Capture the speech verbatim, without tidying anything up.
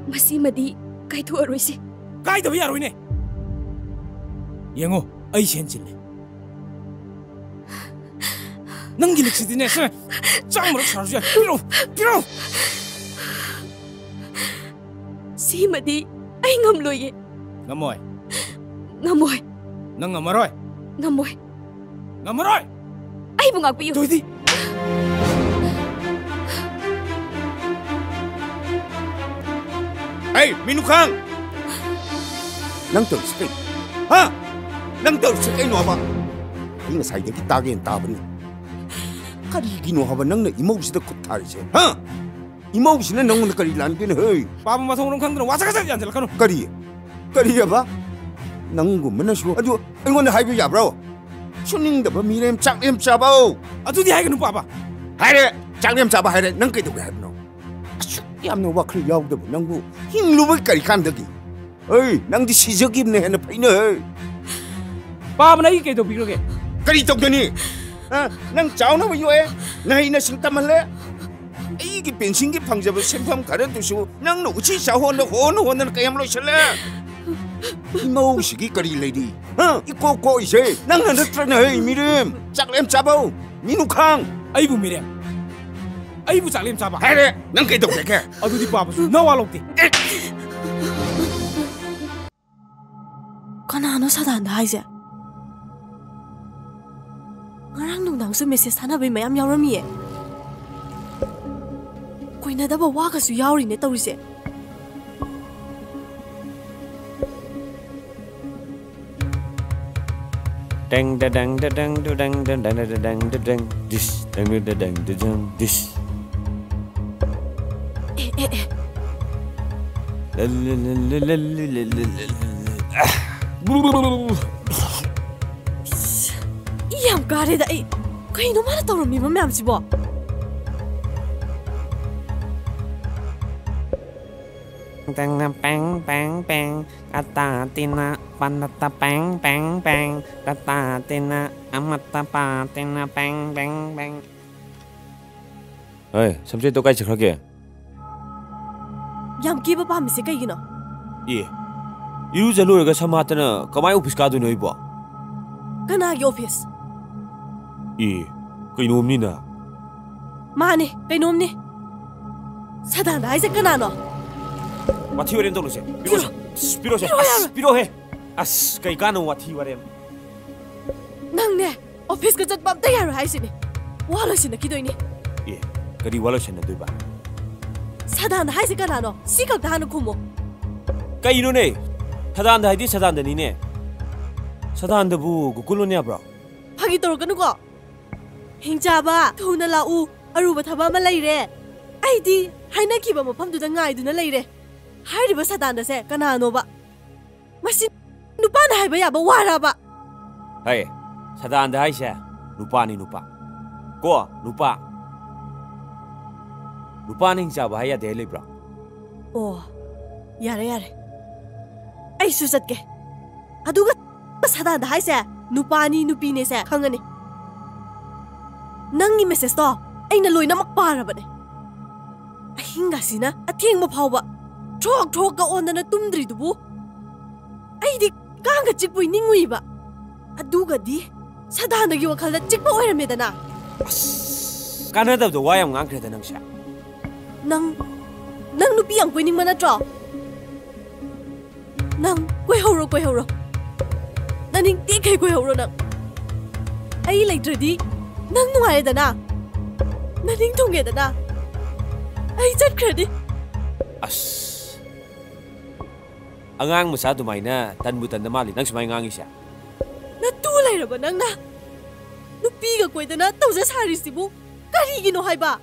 ꯃꯁꯤꯃꯗꯤ ꯀꯥꯏꯊꯣꯛꯑꯔꯣꯏꯁꯤ꯫ ꯀꯥꯏꯗꯕ ꯌꯥꯔꯣꯏꯅꯦ꯫ ꯌꯦꯡꯉꯣ, ꯑꯩ ꯁꯦꯟ ꯆꯤꯜꯂꯦ꯫ ꯅꯪꯒꯤ ꯂꯤꯛꯁꯤꯗꯤꯅꯦ, ꯁꯦ, ꯆꯥꯝꯃꯔꯛ ꯁꯥꯔꯁꯨ ꯌꯥꯏ꯫ ꯄꯤꯔꯛꯑꯣ, ꯄꯤꯔꯛꯑꯣ꯫ ꯁꯤꯃꯗꯤ ꯑꯩ ꯉꯝꯂꯣꯏꯌꯦ꯫ ꯉꯝꯃꯣꯏ? ꯉꯝꯃꯣꯏ꯫ ꯅꯪ ꯉꯝꯃꯔꯣꯏ? ꯉꯝꯃꯣꯏ꯫ ꯉꯝꯃꯔꯣꯏ? ꯑꯩꯕꯨ ꯉꯥꯛꯄꯤꯌꯨ꯫ ꯑꯗꯨꯗꯤ ꯑꯩ, ꯃꯤꯅꯨꯈꯥꯡ! ꯅꯪ ꯇꯧꯔꯤꯁꯤ ꯀꯩꯅꯣ? ꯍꯥ? ꯅꯪ ꯇꯧꯔꯤꯁꯤ ꯀꯩꯅꯣꯕ? ꯑꯩ ꯉꯁꯥꯏꯗꯒꯤ ꯇꯥꯒꯦꯅ ꯇꯥꯕꯅꯤ꯫ ꯀꯔꯤꯒꯤꯅꯣ ꯍꯥꯏꯕ ꯅꯪꯅ ꯏꯃꯧꯁꯤꯗ ꯈꯨꯠ ꯊꯥꯔꯤꯁꯦ? ꯍꯥ? ꯏꯃꯧꯁꯤꯅ ꯅꯪꯉꯣꯟꯗ ꯀꯔꯤ ꯂꯥꯟꯒꯦꯅꯦ, ꯍꯦ? ꯄꯥꯕ ꯃꯊꯣꯡ ꯃꯔꯝ ꯈꯪꯗꯅ ꯋꯥ ꯆꯀꯠ ꯆꯀꯠ ꯌꯥꯟꯁꯤꯜꯂꯛꯀꯅꯨ꯫ ꯀꯔꯤ? ꯀꯔꯤ ꯍꯥꯏꯕ? ꯅꯪꯒꯨꯝꯕꯅꯁꯨ ꯑꯗꯨ ꯑꯩꯉꯣꯟꯗ ꯍꯥꯏꯕ ꯌꯥꯕ꯭ꯔꯣ? ꯁꯨꯅꯤꯡꯗꯕ ꯃꯤꯔꯦꯝ ꯆꯥꯛꯂꯦꯝ ꯆꯥꯕꯧ! ꯑꯗꯨꯗꯤ ꯍꯥꯏꯒꯅꯨ, ꯄꯥꯕ꯫ ꯍꯥꯏꯔꯦ, ꯆꯥꯛꯂꯦꯝ ꯆꯥꯕ ꯍꯥꯏꯔꯦ꯫ ꯅꯪ ꯀꯩꯗꯧꯒꯦ ꯍꯥꯏꯕꯅꯣ? ꯑꯁꯨꯛ ꯌꯥꯝꯅ ꯋꯥꯈꯜ ꯌꯥꯎꯗꯕ ꯅꯪꯕꯨ ꯍꯤꯡꯂꯨꯕ ꯀꯔꯤ ꯀꯥꯟꯗꯒꯤ? ꯑꯩ, ꯅꯪꯗꯤ ꯁꯤꯖꯈꯤꯕꯅ ꯍꯦꯟꯅ ꯐꯩꯅꯦ, ꯍꯦ꯫ ꯄꯥꯕꯅ ꯑꯩꯒꯤ ꯀꯩ ꯇꯧꯕꯤꯈ꯭ꯔꯒꯦ? ꯀꯔꯤ ꯇꯧꯒꯅꯤ? ꯑ? ꯅꯪ ꯆꯥꯎꯅꯕ ꯌꯣꯛꯑꯦ, ꯅꯍꯩ ꯅꯁꯤꯡ ꯇꯝꯍꯜꯂꯦ꯫ ꯑꯩꯒꯤ ꯄꯦꯟꯁꯤꯟꯒꯤ ꯐꯪꯖꯕ ꯁꯦꯟꯐꯝ ꯈꯔꯗꯨꯁꯨ ꯅꯪꯅ ꯎꯆꯤ ꯆꯥꯍꯣꯟꯗ ꯍꯣꯟꯅ ꯍꯣꯟꯗꯅ ꯀꯌꯥꯝ ꯂꯣꯏꯁꯤꯜꯂꯦ? ꯏꯃꯧꯁꯤꯒꯤ ꯀꯔꯤ ꯂꯩꯔꯤ? ꯍꯥ? ꯏꯀꯣꯛ ꯀꯣꯛꯏꯁꯦ ꯅꯪꯅ ꯅꯠꯇ꯭ꯔꯅꯦ, ꯍꯩ ꯃꯤꯔꯦꯝ! ꯆꯥꯛꯂꯦꯝ ꯆꯥꯕꯧ! ꯃꯤꯅꯨꯈꯥꯡ! ꯑꯩꯕꯨ ꯃꯤꯔꯦꯝ? ꯑꯩꯕꯨ ꯆꯥꯛꯂꯦꯝ ꯆꯥꯕ? ꯍꯥꯏꯔꯦ! ꯅꯪ ꯀꯩꯗꯧꯒꯦ? ꯑꯗꯨꯗꯤ ꯄꯥꯕꯁꯨ ꯅꯋꯥ ꯂꯧꯗꯦ꯫ ꯑꯦ! ꯀꯅꯥꯅꯣ ꯁꯗꯥꯟꯗ ꯍꯥꯏꯁꯦ? ꯉꯔꯥꯡ ꯅꯨꯡꯗꯥꯡꯁꯨ ꯃꯦꯁꯦꯖ ꯊꯥꯅꯕꯩ ꯃꯌꯥꯝ ꯌꯥꯎꯔꯝꯃꯤꯌꯦ꯫ ꯀꯣꯏꯅꯗꯕ ꯋꯥꯒꯁꯨ ꯌꯥꯎꯔꯤꯅꯦ ꯇꯧꯔꯤꯁꯦ꯫ Dang da dang da dang da dang da dang da dang da dang. Dish, dang da dang da dang, dish. ꯑꯦ, ꯑꯦ, ꯑꯦ꯫ ꯂ, ꯂ, ꯂ꯫ ꯑꯥ꯫ ꯏ ꯌꯥꯝ ꯀꯥꯔꯦꯗ ꯑꯩ꯫ ꯀꯩꯅꯣ ꯃꯥꯅ ꯇꯧꯔꯝꯃꯤꯕ ꯃꯌꯥꯝꯁꯤꯕꯣ? ꯇꯪꯅ ꯄꯦꯡ, ꯄꯦꯡ, ꯄꯦꯡ꯫ ꯑꯇꯥ ꯇꯤꯅ ꯄꯅꯇ ꯄꯦꯡ, ꯄꯦꯡ, ꯄꯦꯡ꯫ ꯇꯇꯥ ꯇꯤꯅ ꯑꯃꯇ ꯄꯥ ꯇꯤꯅ ꯄꯦꯡ, ꯄꯦꯡ, ꯄꯦꯡ꯫ ꯍꯣꯏ, ꯁꯝꯆꯦꯠꯇꯣ ꯀꯥꯏ ꯆꯠꯈ꯭ꯔꯒꯦ? ꯌꯥꯝ ꯀꯦꯕ ꯄꯥꯝꯃꯤꯁꯦ ꯀꯩꯒꯤꯅꯣ? ꯑꯦ, ꯏꯔꯨꯖ ꯂꯣꯏꯔꯒ ꯁꯝ ꯍꯥꯠꯇꯅ ꯀꯃꯥꯏ ꯑꯣꯐꯤꯁ ꯀꯥꯗꯣꯏꯅꯣ ꯑꯩꯕꯣ? ꯀꯅꯥꯒꯤ ꯑꯣꯐꯤꯁ? ꯑꯦ, ꯀꯩꯅꯣꯝꯅꯤꯅ꯫ ꯃꯥꯅꯦ, ꯀꯩꯅꯣꯝꯅꯤ꯫ ꯁꯗꯥꯅꯟꯗ ꯍꯥꯏꯁꯦ ꯀꯅꯥꯅꯣ? ꯋꯥꯊꯤ ꯋꯥꯔꯦꯝ ꯇꯧꯅꯨꯁꯦ꯫ ꯄꯤꯔꯛꯑꯣꯁꯦ꯫ ꯄꯤꯔꯛꯑꯣ꯫ ꯑꯁ, ꯄꯤꯔꯛꯑꯣꯁꯦ꯫ ꯄꯤꯔꯛꯑꯣ ꯑꯁ, ꯍꯥꯏꯕ꯫ ꯄꯤꯔꯛꯑꯣꯍꯦ꯫ ꯑꯁ, ꯀꯩ ꯀꯥꯟꯅꯕ ꯋꯥꯊꯤ ꯋꯥꯔꯦꯝ? ꯅꯪꯅꯦ, ꯑꯣꯐꯤꯁꯀ ꯆꯠꯄ ꯑꯝꯇ ꯌꯥꯔꯣꯏ ꯍꯥꯏꯁꯤꯅꯦ꯫ ꯋꯥ ꯂꯣꯏꯁꯤꯟꯅꯈꯤꯗꯣꯏꯅꯦ꯫ ꯑꯦ, ꯀꯔꯤ ꯋꯥ ꯂꯣꯏꯁꯤꯟꯅꯗꯣꯏꯕ? ꯁꯗꯥꯅꯟꯗ ꯍꯥꯏꯁꯦ ꯀꯅꯥꯅꯣ? ꯁꯤ ꯈꯛꯇ ꯍꯥꯟꯅ ꯈꯨꯝꯃꯣ꯫ ꯀꯩꯅꯣꯅꯦ? ꯁꯗꯥꯅꯟꯗ ꯍꯥꯏꯗꯤ ꯁꯗꯥꯅꯟꯗꯅꯤꯅꯦ꯫ ꯁꯗꯥꯅꯟꯗꯕꯨ ꯒꯣꯀꯨꯜ ꯑꯣꯟ ꯌꯥꯕ꯭ꯔꯣ? ꯐꯥꯒꯤ ꯇꯧꯔꯛꯀꯅꯨꯀꯣ꯫ ꯍꯤꯡꯆꯥꯕ, ꯊꯨꯅ ꯂꯥꯛꯎ꯫ ꯑꯔꯨꯕ ꯊꯕꯛ ꯑꯃ ꯂꯩꯔꯦ꯫ ꯑꯩꯗꯤ ꯍꯥꯏꯅꯈꯤꯕ ꯃꯐꯝꯗꯨꯗ ꯉꯥꯏꯗꯨꯅ ꯂꯩꯔꯦ꯫ ꯍꯥꯏꯔꯤꯕ ꯁꯗꯥꯅꯟꯗꯁꯦ ꯀꯅꯥꯅꯣꯕ? ꯃꯁꯤ ꯅꯨꯄꯥꯅ ꯍꯥꯏꯕ ꯌꯥꯕ ꯋꯥꯔꯕ? ꯍꯩ, ꯁꯗꯥꯅꯟꯗ ꯍꯥꯏꯁꯦ ꯅꯨꯄꯥꯅꯤ, ꯅꯨꯄꯥ꯫ ꯀꯣ, ꯅꯨꯄꯥ꯫ ꯅꯨꯄꯥꯅ ꯍꯤꯡꯆꯥꯕ ꯍꯥꯏ ꯌꯥꯗꯦ ꯍꯥꯏ ꯂꯩꯕ꯭ꯔꯣ? ꯑꯣ, ꯌꯥꯔꯦ, ꯌꯥꯔꯦ꯫ ꯑꯩꯁꯨ ꯆꯠꯀꯦ꯫ ꯑꯗꯨꯒ ꯁꯗꯥꯅꯟꯗ ꯍꯥꯏꯁꯦ ꯅꯨꯄꯥꯅꯤ, ꯅꯨꯄꯤꯅꯦꯁꯦ ꯈꯪꯉꯅꯤ꯫ ꯅꯪꯒꯤ ꯃꯦꯁꯦꯖꯇꯣ ꯑꯩꯅ ꯂꯣꯏꯅꯃꯛ ꯄꯥꯔꯕꯅꯦ꯫ ꯑꯍꯤꯡꯒꯁꯤꯅ ꯑꯊꯦꯡꯕ ꯐꯥꯎꯕ ꯊ꯭ꯔꯣꯛ ꯊ꯭ꯔꯣꯛꯀ ꯑꯣꯟꯗꯅ ꯇꯨꯝꯗ꯭ꯔꯤꯗꯨꯕꯨ ꯑꯩꯗꯤ ꯀꯥꯡꯒ ꯆꯤꯛꯄꯣꯏ ꯅꯤꯡꯉꯨꯏꯕ꯫ ꯑꯗꯨꯒꯗꯤ ꯁꯗꯥꯅꯟꯗꯒꯤ ꯋꯥꯈꯜꯗ ꯆꯤꯛꯄ ꯑꯣꯏꯔꯝꯃꯦꯗꯅ꯫ ꯑꯁ, ꯀꯥꯟꯅꯗꯕꯗ ꯋꯥ ꯌꯥꯝ ꯉꯥꯡꯈ꯭ꯔꯦꯗ ꯅꯪꯁꯦ꯫ ꯅꯪ, ꯅꯪ ꯅꯨꯄꯤ ꯌꯥꯝ ꯀꯣꯏꯅꯤꯡꯕ ꯅꯠꯇ꯭ꯔꯣ? ꯅꯪ ꯀꯣꯏꯍꯧꯔꯣ, ꯀꯣꯏꯍꯧꯔꯣ꯫ ꯅꯅꯤꯡ ꯇꯦꯛꯈꯩ ꯀꯣꯏꯍꯧꯔꯣ ꯅꯪ꯫ ꯑꯩ ꯂꯩꯇ꯭ꯔꯗꯤ ꯅꯪ ꯅꯨꯡꯉꯥꯏꯔꯦꯗꯅ꯫ ꯅꯅꯤꯡ ꯊꯨꯡꯉꯦꯗꯅ꯫ ꯑꯩ ꯆꯠꯈ꯭ꯔꯗꯤ꯫ ꯑꯁ, ꯑꯉꯥꯡ ꯃꯆꯥ ꯑꯗꯨꯃꯥꯏꯅ ꯇꯟꯕꯨ ꯇꯟꯗ ꯃꯥꯜꯂꯤ ꯅꯪ ꯁꯨꯃꯥꯏꯅ ꯉꯥꯡꯉꯤꯁꯦ꯫ ꯅꯇꯨ ꯂꯩꯔꯕ ꯅꯪꯅ ꯅꯨꯄꯤꯒ ꯀꯣꯏꯗꯅ ꯇꯧꯖ ꯁꯥꯔꯤꯁꯤꯕꯨ ꯀꯔꯤꯒꯤꯅꯣ ꯍꯥꯏꯕ?